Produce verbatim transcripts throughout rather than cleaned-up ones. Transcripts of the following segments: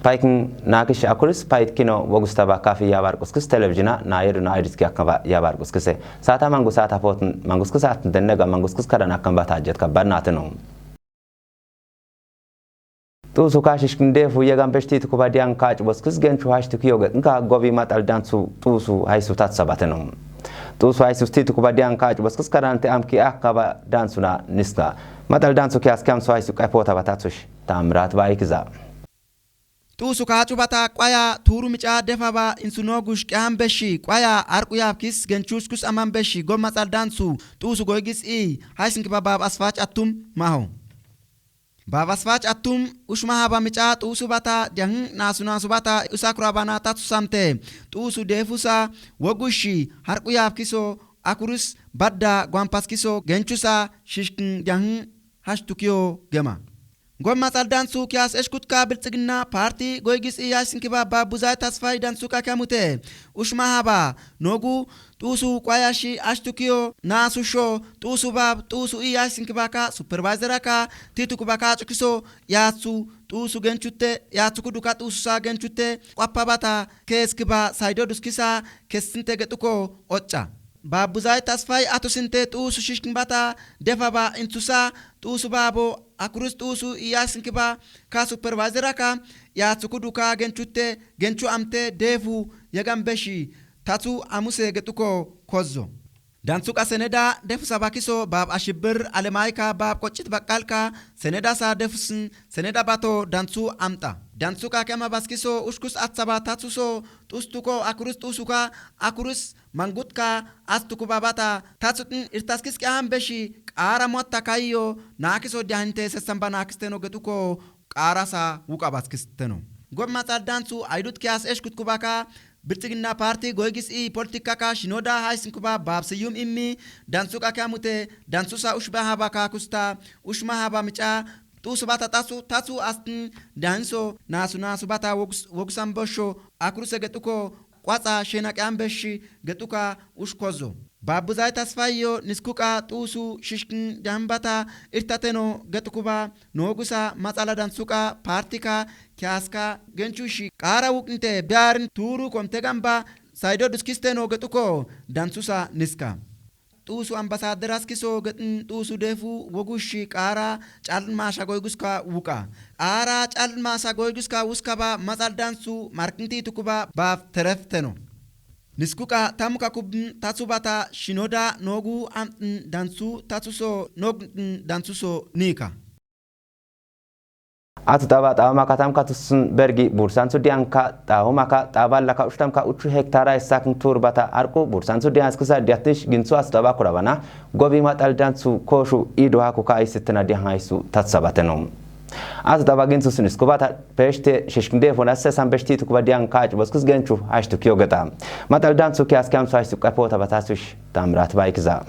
Paykin nakish akuris paytkino wogusta bakafi yabar kuskis televizina na yedu na aidis ki akaba yabar kuskise. Sata mangu sata potun manguskis at dennega manguskis kadan akamba tajet kabad natinu. Tusu kashishkin defu yegan beshti tukuba dian kach boskis genchu hashtu kiyoget nka gobi matal dansu tusu haisu tat sabatinu. Tusu haisu sti tukuba dian kach boskis karante amki akaba dansuna niska. Matal dansu ki askam su haisu kepota batatush. Tamrat vaikza. Tusu kachu bata kwaya turu micha defa ba insuno gush kyam beshi kwaya arku yapkis genchush kus aman beshi gom matal dansu tusu goigis i haisin kiba bab asfach atum maho. Bab asfach atum ushma haba micha tusu bata diahin nasu nasu bata usakura bana tatsu samte tusu defusa wogushi harku yapkiso akurus badda gwampaskiso genchusa shishkin diahin hashtukiyo gema. Gom matal dansu kiyas eshkutka biltsigna parti goigis i yashin kiba babuzay tasfay dansu ka kamute. Ushma haba nogu tusu kwayashi ashtukiyo nasu sho tusu bab tusu i yashin kiba ka supervisor ka titu kuba ka chukiso yatsu tusu genchute yatsu kuduka tusu sa genchute kwapa bata kes kiba saido duskisa kesinte getuko ocha. Babuzay tasfay atusinte tusu shishkin bata defa ba intusa tusu babo akurus tusu iyasin kiba ka supervisor ka yatsu kuduka genchute genchu amte defu yagan beshi tatu amuse getuko kozzo. Dansu ka seneda defu sabakiso bab ashibir alemaika bab kochit bakalka seneda sa defusin seneda bato dansu amta. Dansu ka kema baskiso ushkus atsaba tatuso tustuko akurus tusuka akurus mangutka astuku babata tatsutin irtaskis kyahan beshi qara motta kayyo nakiso diahinte sesamba nakisteno getuko qarasa wuka baskisteno. Gom matal dansu aidut kiyas eshkut kubaka biltsigna parti goigis i politika ka shinoda haisin kuba babsiyum immi dansu ka kamute dansu sa ushba habaka kusta ushma haba micha tusu bata tasu tasu astin danso nasu nasu bata wogus wogusan bosho akuruse getuko kwatsa shena kyan beshi getuka ushkozo. Babuzay tasfayyo niskuka tusu shishkin jambata irtateno getukuba nogusa matsala dansuka partika kyaska genchushi qara wuknte biarin turu komtegamba saido duskisteno getuko dansusa niska. Tusu ambasaderaskiso getin tusu defu wogushi qara chalin masha goyguska wuka. Qara chalin masha goyguska wuskaba matsal dansu markinti tukuba baf terefteno. Niskuka tamuka kubin tatsubata shinoda nogu amtin dansu tatsuso nogin dansuso nika. Atu taba taba makatam katusun bergi bursansu dianka tahu maka taba laka ushtam ka uchu hektara isakin turbata arku bursansu dianskisa diatish ginsu atu taba kurabana gobi matal dansu koshu idu haku ka isitina dian haisu tatsabatenu. Atu taba ginsu sin iskubata peshte shishkinde fona sesan beshti tukuba dianka boskis genchu hashtu kiogeta matal dansu kias kiamsu hashtu kapota batasush tamrat baikza.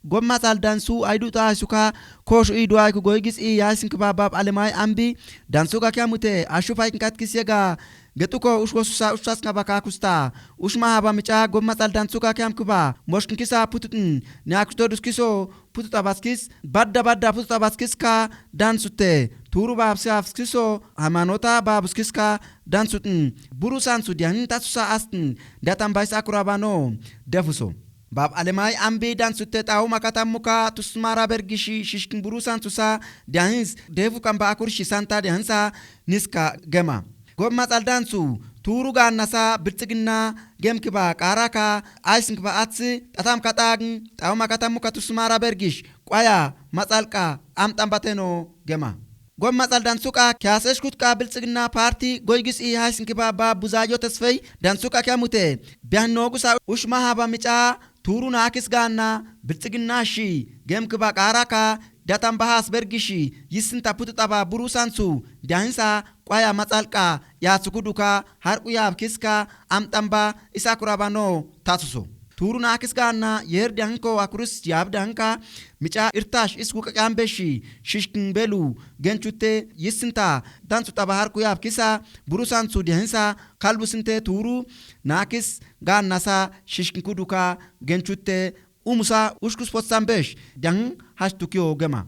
Gom matsal dansu aidu ta suka koshu idu aiku goigis i yasin kiba bab alemai ambi dansu ka kiamute ashu faikin katkis yega getuko ushko susa ushas kaba ka kusta ushma haba micha gom matsal dansu ka kiam kiba moshkin kisa pututn ne akusto duskiso pututa baskis badda badda pututa baskis ka dansute turu babsi afskiso hamanota babskis ka dansutn buru sansu dianin tasusa astn datan baisa kurabano defuso. Bab alemai ambi dansutte tahu makatam muka tusmara bergishi shishkin buru sansusa diahins defu kamba akur shisanta diahinsa niska gema. Gom matsal dansu turu gannasa biltsigna gem kiba qaraka aisin kiba atsi tatam katagin tahu makatam muka tusmara bergish kwaya matsalka amtam bateno gema. Gom matsal dansuka kiasesh kutka biltsigna parti goigis i haisin kiba ba buzayo tesfei dansuka kiamute bian nogusa ushma haba micha turu nakis ganna biltsigna shi gem kiba qaraka datan bahas bergishi yisin taputu taba buru sansu diahinsa kwaya matsalka yatsukuduka harku yabkiska amtamba isa kurabano tasuso. Turu nakis ganna yer dianko akurus yab dianka micha irtash isku kakyan beshi shishkin belu genchute yisinta dansu taba harku yabkisa buru sansu diahinsa kalbusinte turu nakis gannasa shishkin kuduka genchute umusa ushkus potsan besh diahin hashtukiyo gema.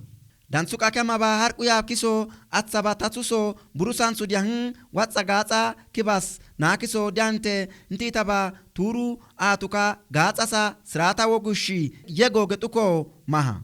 Dantsu qakyamaba harqu yaabkiso atsaba tatsuso burusansu diyahin watsa gaatsa kibas naakiso diyante ntiitaba tuuru aatuka gaatsasa sirata wogushi yego gexuko maha.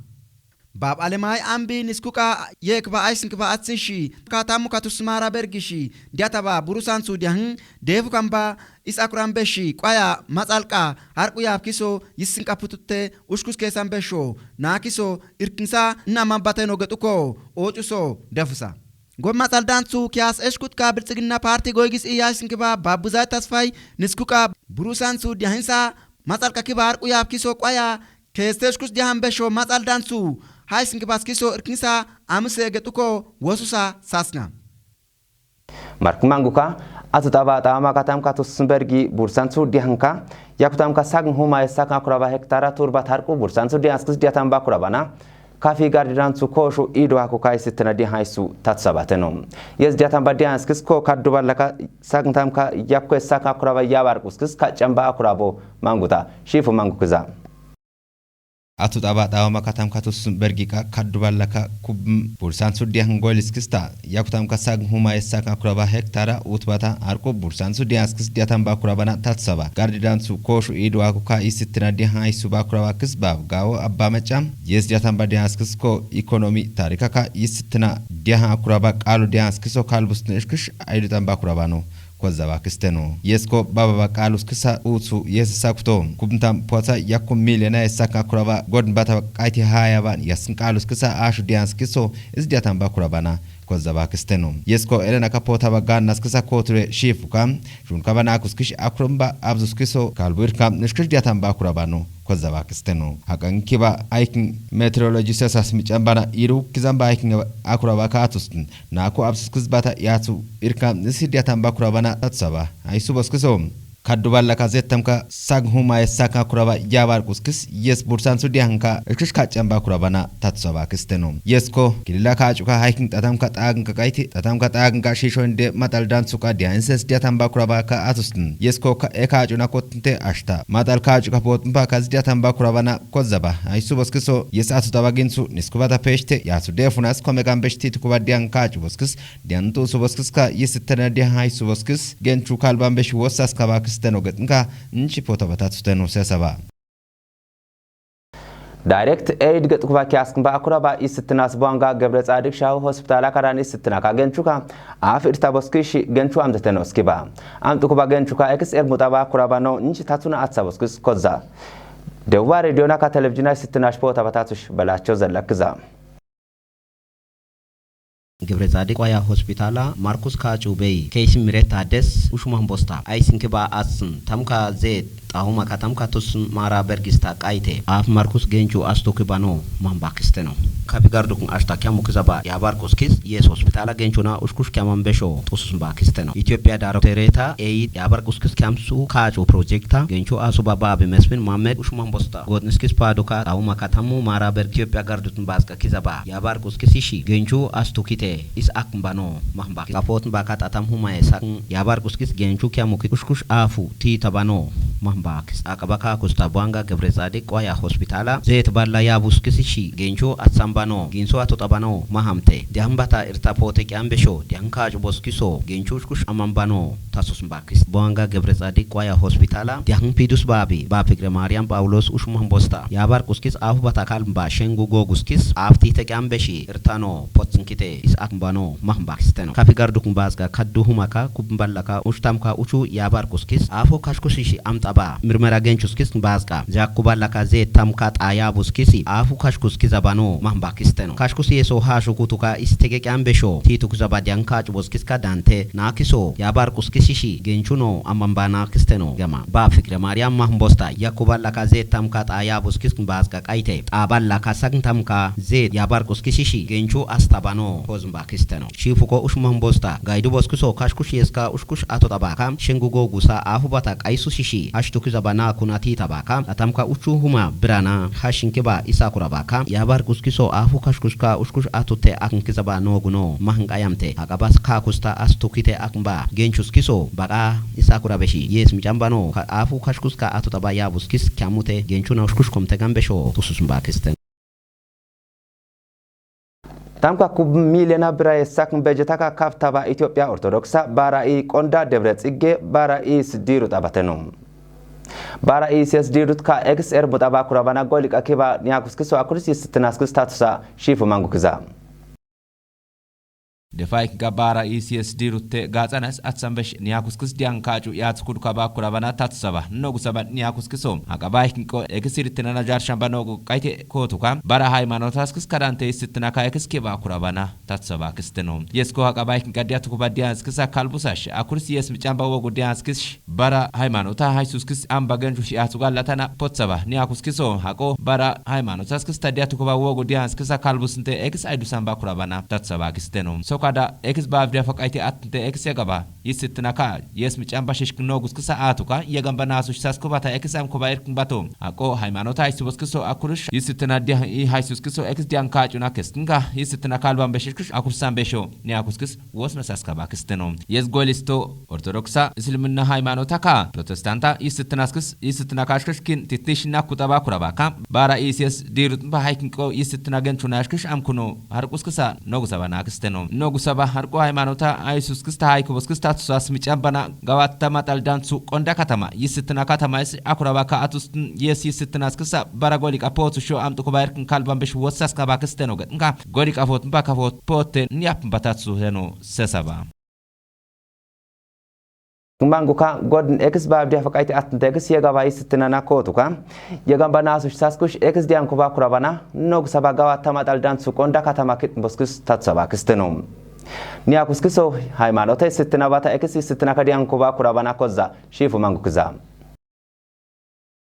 Bab alemay ambi niskuqa yekba aysinkiba atsinshi ka tammu katusmara bergishi diyataba burusansu diyahin deefu kamba is akuran beshi qwaya matsalqa harqu yaabkiso yissinqa pututte ushkus keesan besho naakiso irkinsa naman bateno gexuko oocuso defusa. Goy matsal dantsu kiyas eshkutka bilxiginna parti goygis iyaysinkiba babbuzay tasfay niskuqa burusansu diyahinsa matsalqa kiba harqu yaabkiso qwaya keeste eshkus diyahan besho matsal dantsu haysinkibaskiso irkinsa amise gexuko wosusa sasna. Mark manguka atu taba tama katam katus bergi bursansu dihanka yakutam ka sagn huma esak akuraba hektara turbat harqu bursansu dihanskis diatan bakurabana kafi gardidansu koshu idu aku kai sittena dihansu tatsabateno. Yes diatan ba dihanskis ko kaddu ballaka sagn tam ka yakko esak akuraba yabarquskis kacamba akurabo manguta shifu mangukiza. Atu taba tawama katam katus bergiqa kaddu ballaka kubm bursansu dihan goyliskista yakutam ka sagn huma esak akuraba hektara utbata arqu bursansu dihanskis diatan bakurabana tatsaba gardidansu koshu idu aku ka isittina dihan isu bakuraba kis bab gawo abba mecam yes diatan ba dihanskis ko ekonomi tarika ka isittina dihan akuraba qalu dihanskiso kalbustin ishkish aidutan bakurabano. Kozaba kisteno yesko baba ba qalus kisa utsu yes sakuto kubntam pota yakku milena esak akuraba godn bata qayti haya ban yasn qalus kisa ashu dians kiso is diatan bakurabana. Kozaba kisteno yesko elena ka pota ba gannas kisa koture shifuka shun ka bana kus kish akurumba abzus kiso kalbu irkam nishkish diatan bakurabano. Kozaba kisteno hakan kiba aikin meteorologi sesas micambana iru kizamba aikin akuraba katustin. Naku absiskis bata yatsu irkam nisi diatan bakurabana tatsaba. Ay suboskiso. Kaddu ballaka zettamka sag huma esak akuraba yabar kuskis yes bursansu dianka iskish kaccan bakurabana tatsaba kisteno. Yesko kilila kacuka haikin tatamka taganka kaiti tatamka taganka shisho inde matal dansuka dianses diatan bakuraba ka atustin. Yesko ka e kacuna kottinte ashta matal kacuka potmpa ka diatan bakurabana kozaba. Ay suboskiso yes atu tabaginsu niskubata peshte yatsu defunas komegan beshti tukuba dianka cuboskis. Diantu suboskiska yisittena diahay suboskis genchu kalban beshi wossas kaba kisteno getnka nchi pota batatuteno sesaba. Direct aid getkuba kiaskn ba akuraba isittinas buanga gebre tsadik shahu hospitala kadan isittina ka genchuka af irta boskishi genchu amteteno skiba. Amtukuba genchuka ekis ermuta ba akuraba no nchi tatuna atsa boskis kozza. Dewa rediona ka televizina isittinash pota batatush balacho zellakza. Gebre tsadik waya hospitala markus kacu bey keysi mireta des ushuman bosta aysinki ba atsn tamka zet xahuma ka tamka tusn mara bergista qayte af markus gencu astuki bano man bakisteno. Kapi gardukun ashta kyamu kiza ba yabar kuskis yes hospitala gencuna ushkush kyaman besho tusus bakisteno. Ethiopia daroktereta eyi yabar kuskis kyamsu kacu projekta gencu asuba babi mesmin mamed ushuman bosta godniskis paduka xahuma ka tammu mara berg Ethiopia gardutun baska kiza ba yabar kuskis ishi gencu astukite is akmbano mahmbak kapotn baka tatam humaye sakn yabar kuskis gencu kyamukit ushkush afu ti tabano mahmbakis akabaka kusta buanga gebre tsadik waya hospitala zet balla yabuskis ishi gencu atsambano ginso atotabano mahamte diambata irta pote kyambesho dianka cuboskiso gencu ushkush amambano tasus mbakis buanga gebre tsadik waya hospitala diahn pidus babi ba fikre mariam paulos ushmahn bosta yabar kuskis afu batakal ba shengu goguskis afti tekyam beshi irtano potsinkite is akmbano mahmbakisteno kapi gardukun baska kaddu humaka kubmballaka ushtamka uchu yabar kuskis afu kashkusishi amtaba mirmera genchuskis baska jakuballaka zet tamka xaya buskisi afu kashkuskiza bano mahmbakisteno kashkusi yeso hashukutuka is tegekyam besho titukzaba dianka cuboskiska dante nakiso yabar kuskisishi genchuno amambana kisteno gama ba fikre mariam mahmbosta yakuballaka zet tamka xaya buskisk baska qayte xaballaka sagn tamka zet yabar kuskisishi gencu astabano kozmba kisteno shifuko ushmahmbosta gaydu boskiso kashkush yeska ushkush atotabaka shengugo gusa afu bata qaysusishi ashtukiza bana kuna titabaka atamka uchu huma birana hashinkiba isakurabaka yabar kuskiso afu kashkushka ushkush atute aknkizaba noguno mahn qayamte akabas kakusta astukite akmba genchuskiso baka isakura beshi yes micambano afu kashkuska atutaba yabuskis kyamute genchuna ushkush komte gambesho tususmbakisten. Tamka kub milyona bira yessak bejeta ka kaftaba Ethiopia Ortodoksa bara i qonda Debre Tsigge bara is diru tabateno. Bara is yes dirut ka ex erbu taba kurabana goli ka kiba niakuskiso akuris yisitinaskis tatusa shifu mangukiza. Defai kinka bara is yes dirutte gatsanas atsan besh niakuskis dian kacu yatsukud kaba kurabana tatsaba nogu saba niakuskiso. Akabai kinko ekis iritinana jarshamba nogu kaite kotuka bara haimanotaskis kadante isitinaka ekis kiba kurabana tatsaba kisteno. Yesko akabai kinka diatukuba dianskisa kalbusash akuris yes michamba wogu dianskis bara haimanota haisuskis amba genju shi atsugalatana potsaba niakuskiso hako bara haimanotaskis tadiatukuba wogu dianskisa kalbusinte ekis aidusamba kurabana tatsaba kisteno. Sokada ekis bavdia fakaite atinte ekis yagaba yisitinaka yes michamba shishkinoguskisa atuka yagamba nasu shisas kubata ekis am kuba irkin bato. Ako haimanota haisuboskiso akurush yisitina dia i haisuskiso ekis dian kacuna keskinga yisitina kalban beshishkish akursan besho niakuskis wosna saskaba kisteno. Yes golisto Ortodoksa Islimina haimanota ka Protestanta yisitinaskis yisitinakashkish kin titishina kutaba kurabaka bara is yes dirut ba haikinko yisitina genchunashkish amkuno harkuskisa nogu saba nakisteno. Nogu saba harku haimanota aisuskista haikuboskista tusas michambana gawatta mataldan su qonda katama yisitina katama is akurabaka atustin yes yisitinaskisa bara goli kapotu sho amtu kuba irkin kalban besh wosas kabakisteno getinka goli kafot ba kafot poten niap batatsu heno sesaba. Manguka godin ekis babdia fakaiti atnte ekis yegaba yisitinana kotuka yegamba nasu shisaskush ekis dian kuba kurabana nogu saba gawatta mataldan su qonda katama kit boskis tatsaba kisteno. Niakuskiso haimanota yisitina bata ekis yisitinaka dian kuba kurabana kozza shifu mangukiza.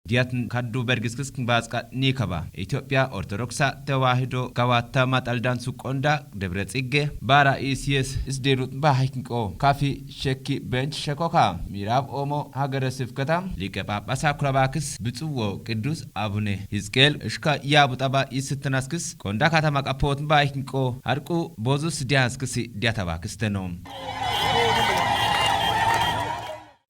Diatn kaddu bergiskis kmbazqa nikaba Ethiopia Ortodoksa Tewahido gawatta mataldan su qonda Debre Tsigge bara is yes isdirut ba haikinko kafi shekki bench shekoka mirab omo hagere sifkata like papasa kurabakis bitsuwo qidus abune Hizqel ishka yabutaba yisitinaskis qonda katama kapot ba haikinko harku bozus dianskisi diataba kisteno.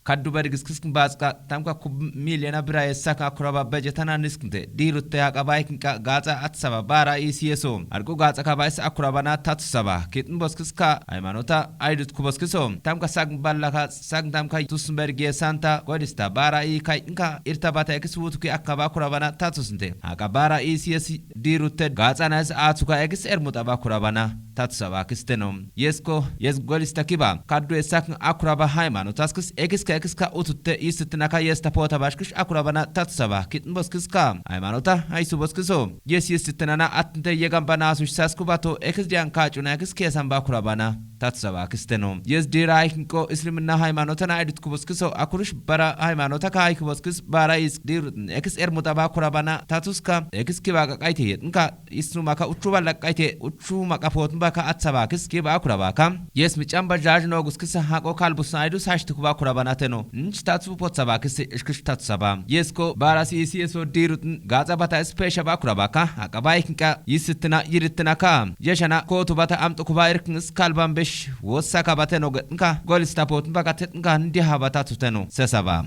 Kaddu bergiskis kmbazqa tamka kub milyona bira yessak akuraba bejetana nisknte dirutte akabai kinka gatsa atsaba bara is yeso arku gatsa kaba is akurabana tatsaba kitn boskiska haimanota aidut kuboskiso tamka sagn ballaka sagn tamka tusn bergi santa godista bara i kai kinka irtabata ekis wutuki akaba kurabana tatsnte akabara is yes dirutte gatsa nas atuka ekis ermutaba kurabana tatsaba kisteno. Yesko yes golista kiba kaddu esak akuraba haimanotaskis ekiska ekiska ututte yisitinaka yesta pota bashkish akurabana tatsaba kitn boskiska haimanota haisu boskiso yes yisitinana atnte yegamba nasu shisas kubato ekis dian kacuna ekis kesan ba kurabana tatsaba kisteno. Yes dira ikinko Islimina haimanotana aidut kuboskiso akurush bara haimanota ka aikuboskis bara is dirutn ekis ermutaba kurabana tatuska ekis kiba kakaite yetnka isnumaka uchuba lakaite uchu makapotn baka atsaba kis kiba akurabaka yes michamba jaj noguskisa hako kalbusna aidus hashtukuba kurabanateno nch tatsu potsaba kis ishkish tatsaba. Yesko bara si isi eso dirutn gatsa bata spesha ba kurabaka akabai kinka yisitina yiritinaka yeshana kotu bata amtukuba irkin skalban besh wosaka bateno gatnka golista potn baka tetnka ndihaba tatsuteno sesaba.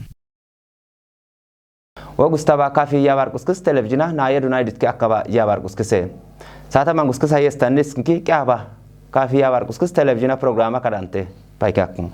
Wogustaba kafi yabar kuskis televizina na yeduna iditki akaba yabar kuskise. Sata manguskisa yesta niskinki kyaba kafi yabar kuskis televizina programa kadante paikakun.